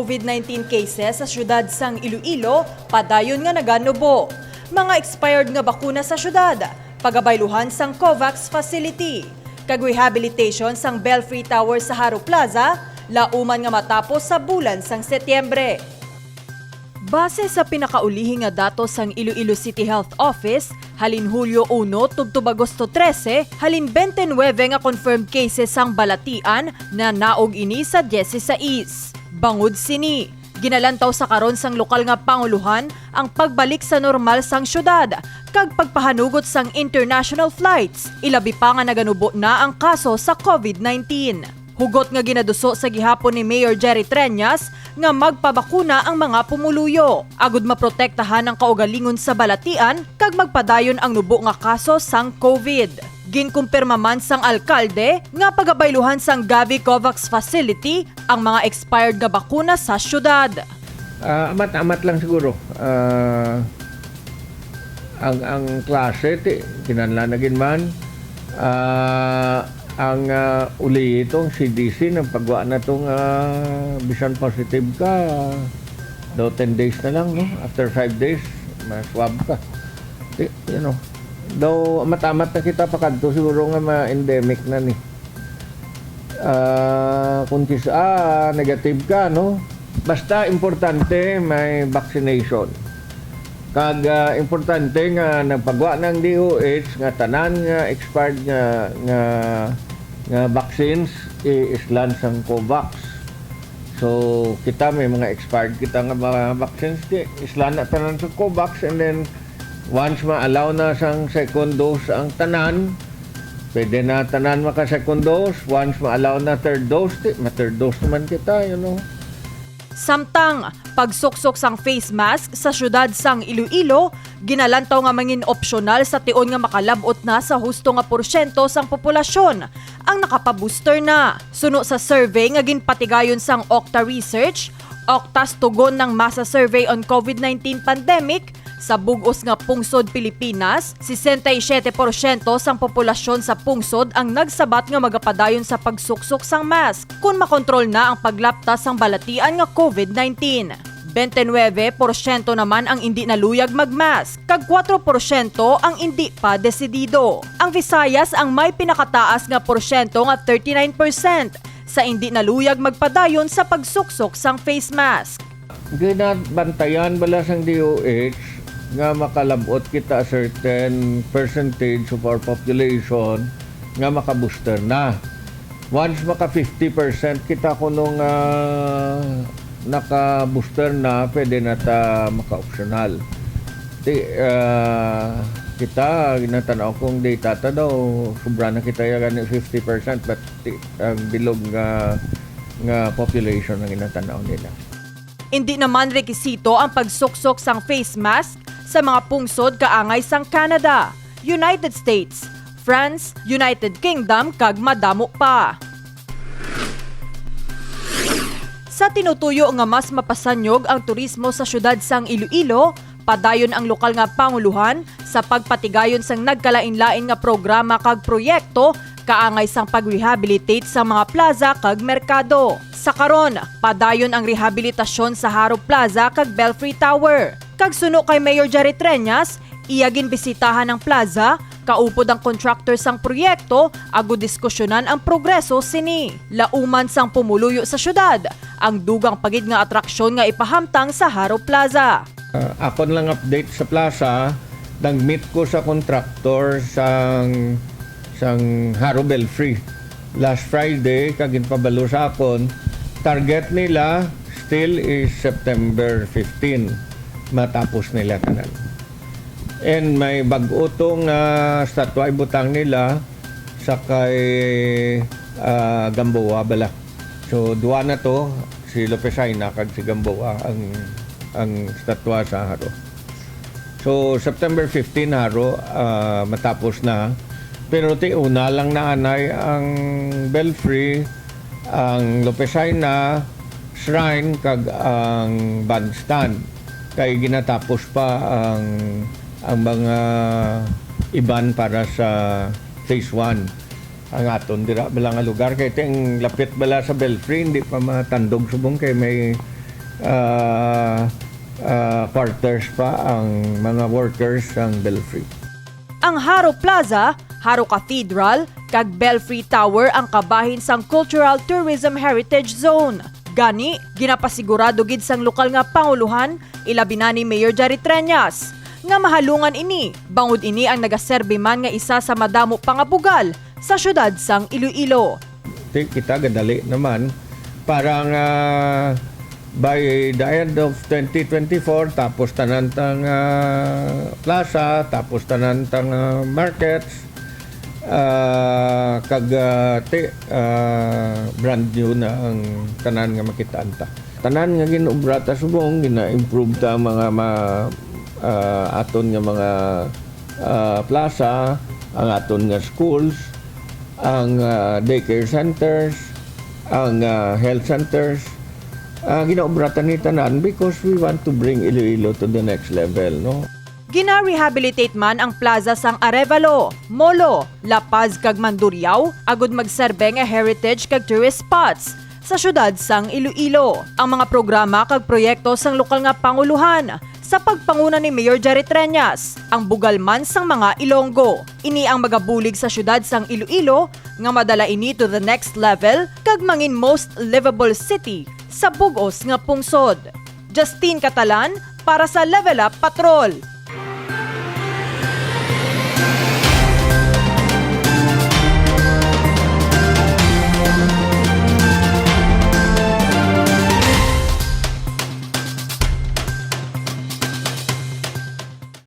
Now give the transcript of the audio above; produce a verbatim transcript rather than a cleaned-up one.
COVID nineteen cases sa siyudad sang Iloilo padayon nga naganubo. Mga expired nga bakuna sa siyudad, pagabayluhan sang COVAX facility, kag rehabilitation sang Belfry Tower sa Jaro Plaza, lauman nga matapos sa bulan sang Setyembre. Base sa pinakaulihi nga datos sang Iloilo City Health Office, halin Hulyo uno tubtob Agosto trese, halin twenty-nine nga confirmed cases sang balatian, nanaog ini sa dieciséis. Bangod sini, ginalantaw sa karon sang lokal nga pangulohan ang pagbalik sa normal sang syudad kag pagpahanugot sang international flights, ilabi pa nga naganubo na ang kaso sa COVID nineteen. Hugot nga ginaduso sa gihapon ni Mayor Jerry Treñas nga magpabakuna ang mga pumuluyo agud maprotektahan ang kaugalingon sa balatian kag magpadayon ang nubo nga kaso sang COVID. Ginkumpirma man sang alkalde nga pagabayluhan sang Gavi COVAX facility ang mga expired nga bakuna sa syudad. Ah, amat-amat lang siguro. Ah, ang ang klase ti kinahanglan na gid man. Ah, ang ah, uli itong C D C nagpagwa na tong ah, bisan positive ka daw ten days na lang, no? After five days, ma-swab ka. Ti, you know, daw amat-amat na kita pakadto siguro nga ma-endemic na ni. Ah, kung kis ah, negative ka, no? Basta importante may vaccination. Kag ah, importante nga nagpagwa ng D O H nga tanan nga expired nga nga nga vaccines i-islan sang COVAX. So kita may mga expired kita nga mga vaccines di islan na tanan sa COVAX, and then once ma-allow na sang second dose ang tanan, pwede na tanan maka second dose. Once ma-allow na third dose, di ma third dose naman kita, you know. Samtang, pagsuksok sang face mask sa siyudad sang Iloilo ginalantaw nga mangin opsyonal sa tion nga makalab-ot na sa husto nga porsyento sang populasyon ang nakapabooster na. Suno sa survey nga ginpatigayon sang Octa Research, Octa's Tugon ng Masa Survey on COVID nineteen Pandemic, sa bug-os nga pungsod Pilipinas, sesenta y siete porsyento sang populasyon sa pungsod ang nagsabat nga magapadayon sa pagsuksok sang mask kon makontrol na ang paglapta sang balatian nga COVID nineteen. Twenty-nine porsyento naman ang indi naluyag mag-mask, kag kuwatro porsyento ang indi pa desidido. Ang Visayas ang may pinakataas nga porsyento nga thirty-nine percent sa indi naluyag magpadayon sa pagsuksok sang face mask. Ginabantayan bala sang D O H nga makalabot kita a certain percentage of our population nga maka-booster na. Once maka fifty percent kita kuno nga naka-booster na, pwede na ta maka-optional. Ti, ah, kita, ginatanaw kong data ta daw, sobra na kita ya gani fifty percent, but ti, ang bilog nga nga population ang ginatanaw nila. Indi naman rekisito ang pagsuksok sang face mask sa mga pungsod kaangay sang Canada, United States, France, United Kingdom, kag madamo pa. Sa tinutuyo nga mas mapasanyog ang turismo sa siyudad sang Iloilo, padayon ang lokal nga pangulohan sa pagpatigayon sang nagkalain-lain nga programa kag proyekto kaangay sang pag-rehabilitate sa mga plaza kag merkado. Sa karon, padayon ang rehabilitasyon sa Jaro Plaza kag Belfry Tower. Kag suno kay Mayor Jerry Treñas, iya ginbisitahan ang plaza, kaupod ang contractor sang proyekto, agud diskusyonan ang progreso sini. Lauman sang pumuluyo sa syudad, ang dugang pa gid nga atraksyon nga ipahamtang sa Jaro Plaza. Ah, akon lang update sa plaza, nag-meet ko sa contractor sang sang Jaro Belfry last Friday, kag ginpabalo sa akon, target nila still is September fifteen, matapos nila tanan. And may bag-o to nga statwa ibutang nila sa kay ah, Gamboa bala. So duwa na to, si Lopez Jaena kag si Gamboa ang ang statwa sa Jaro. So September fifteen Jaro, ah, matapos na. Pero ti una lang na anay ang belfry, ang Lopez Jaena shrine kag ang bandstand, kay ginatapos pa ang ang mga iban para sa phase one. Ang aton dira bala nga lugar, kay ting lapit bala sa belfry, hindi pa matandog subong kay may ah, ah, quarters pa ang mga workers sang Belfry. Ang Jaro Plaza, Jaro Cathedral, kag Belfry Tower ang kabahin sang Cultural Tourism Heritage Zone. Gani, ginapasigurado gid sang lokal nga pangulohan, ilabi na ni Mayor Jerry Treñas, nga mahalungan ini, bangod ini ang nagaserbi man nga isa sa madamo pa nga bugal sa siyudad sang Iloilo. Ti kita gadali naman para nga by the end of twenty twenty-four, tapos tanan tang ah, plaza, tapos tanan tang ah, markets, ah, kag ah, ti, ah, brand new na ang tanan nga makitaan ta. Tanan nga ginobra ta subong, gina-improve ta ang mga ma, ah, aton nga mga ah, plaza, ang aton nga schools, ang ah, daycare centers, ang ah, health centers. Ah, ginaobratan ni tanan because we want to bring Iloilo to the next level, no? Gina-rehabilitate man ang plaza sang Arevalo, Molo, La Paz kag Mandurriao agud magserbe nga heritage kag tourist spots sa siyudad sang Iloilo. Ang mga programa kag proyekto sang lokal nga pangulohan sa pagpanguna ni Mayor Jerry Treñas, ang bugal man sang mga Ilonggo. Ini ang magabulig sa siyudad sang Iloilo nga madala ini to the next level kag mangin most livable city sa bug-os nga pungsod. Justine Catalan para sa Level Up Patrol.